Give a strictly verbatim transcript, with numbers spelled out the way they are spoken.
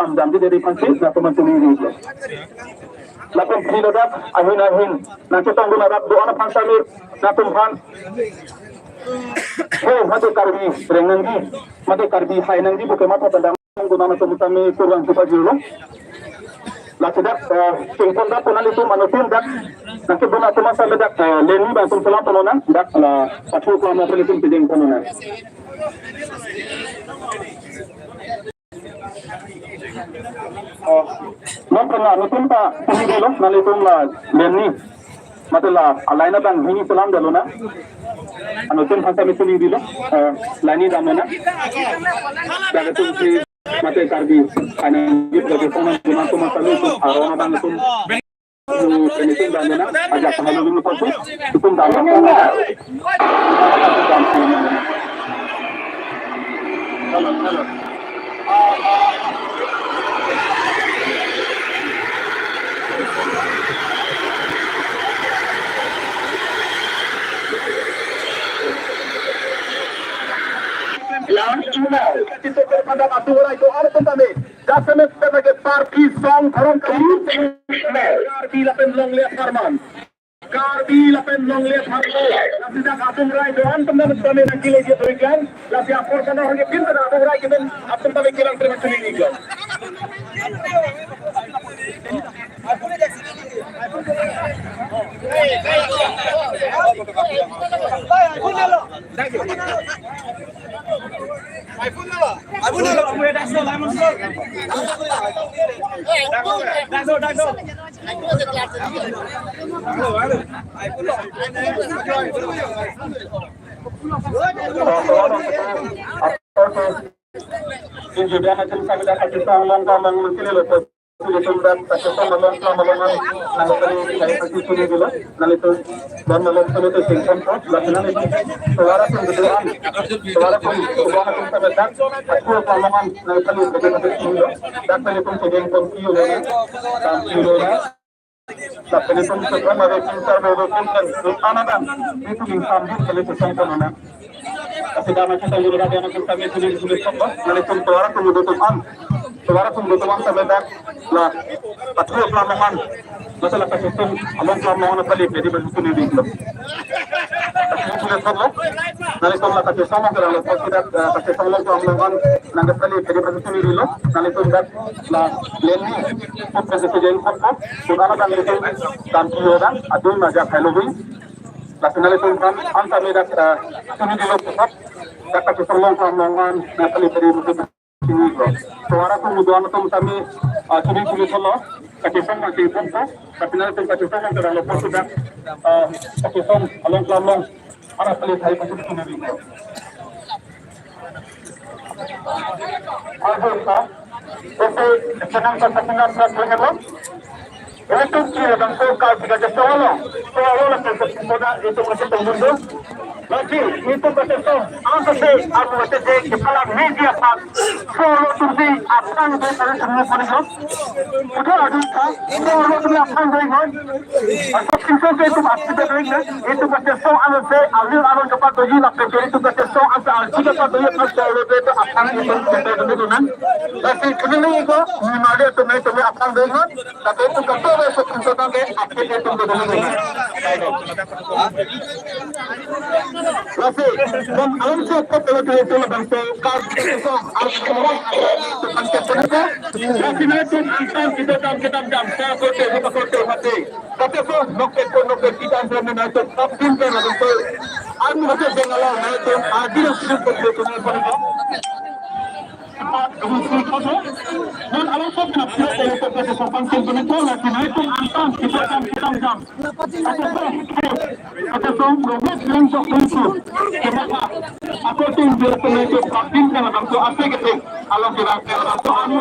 Amdam di deri pansi, nangtum aphan chini ri. Lapen phli ladak, ahin ahin, nangchetongdun arat do-an aphan sami, nangtum aphan. Ho, mate Karbi reng nangji, mate Karbi hai nangji, buke mate padang gunam atum sami kurang supa jirlo. Lasi dak, eh, chingpon dak pon nanglitum anuttin dak, nangkedun atum sami dak, eh, leni bang atum selam ponlonang, dak la pathu klam nanglitum piding ponlonang. Oh, non pernah anuttin ta chini dilo, nanglitum la leni. Mate la, a-line abang hini selam dalonang. Anuttin aphan sami chini dilo, eh, leni damlonang. Dak atum si mate Karbi, ana git lagi pon nangji atum sami aron abang atum. Mu kenitin damlonang, ajak pahalo dulu pasti, itum damlonang. Launch to now. Jasemet sebagai parti song dhorom Karbi lapen longle apharman. Karbi lapen longle apharman. Lasi dak atum rai do-an atum tame nangkeleji doiklang. Lasi apor kana hongke pin pen atum rai kepen atum tame kelang terima kasih iklang. Nanglitum dan kachesong along kelam along an nangpali, nangpali chini dilo, nanglitum dan along solo te singkon po, lapen nanglitum suara sung keduan, suara sung keduan atum sami dak, aku kelam along an nangpali, pagi pagi chini dilo, dak nanglitum sedang pon kiu lo na, tam kiu lo na, lapen nanglitum sedang mari pintar bobo pintar, anak dan itu bintang di kali singkon na. Kasi dama kita juga ada anak kami sulit sulit apa, nanglitum suara sung keduan atum an, suara sung keduan atum sami dak, la, pathu kelam along an, masa la kachesong along kelam along an pali, jadi bagi sini di lo. Kachesong along, nanglitum la kachesong along kelang lo, pasti dak, eh, kachesong along kelam along an, nangpali, jadi bagi sini di lo, nanglitum dak, la, leni, put bagi sini di lo, put, put anak dan itu, dan kiu dan, aduh, majak Halloween. Lasi nanglitum aphan, an sami dak, eh, sini di lo, put, dak kachesong along kelam along an, nangpali, jadi bagi Suara kemudian atum sami, ah, chini chini solo, kachesong masih bungko, tapi nanglitum kachesong yang terlalu bungko dak, ah, kachesong along kelam along, arah pelit hai masih chini bungko. Aduh, ah, oke, senang sa senang sa senang lo. Itum kiri bangso Karbi kachesong along, solo la kachesong koda itum kachesong mundo. Lasi itum kachesong, ang kasi ang kachesong kepala media pa, solo tumsi apang dei kali semua kono. Udah aduh ka, solo tumsi apang dei ko. Asal pintu ke itum apsi dei na, itum kachesong ang se, alir alon kepat doji la kachesong itum kachesong ang se, alji kepat doji kan solo dei itu apang itum kachesong dei na. Lasi kini ko, ni mari itum itum apang dei ko. Tapi itum katobe so pintu tangke, akhir itum kedua dulu. Lasi, dan alam se ko pelo dulu itu labang se, kar so, akhir, akhir, akhir, lasi nanglitum antan kita dam, kita dam, sa kote, kita kote, mati. Tapi so, nok ke ko, nok ke kita, so nanglitum, kapin ke labang se. Anu hati dengan lo, nanglitum, adil, sudut, kote, kote, kote. Non alam sop na pura tele to pese sopan sim pene to la kinai tum antam kita tam kita jam. Ate so, ate so, robot yang sok pun tu. Kenapa? Aku tu dia pene to kapin kan alam tu ase ke tu. Alam kira ke alam tu anu.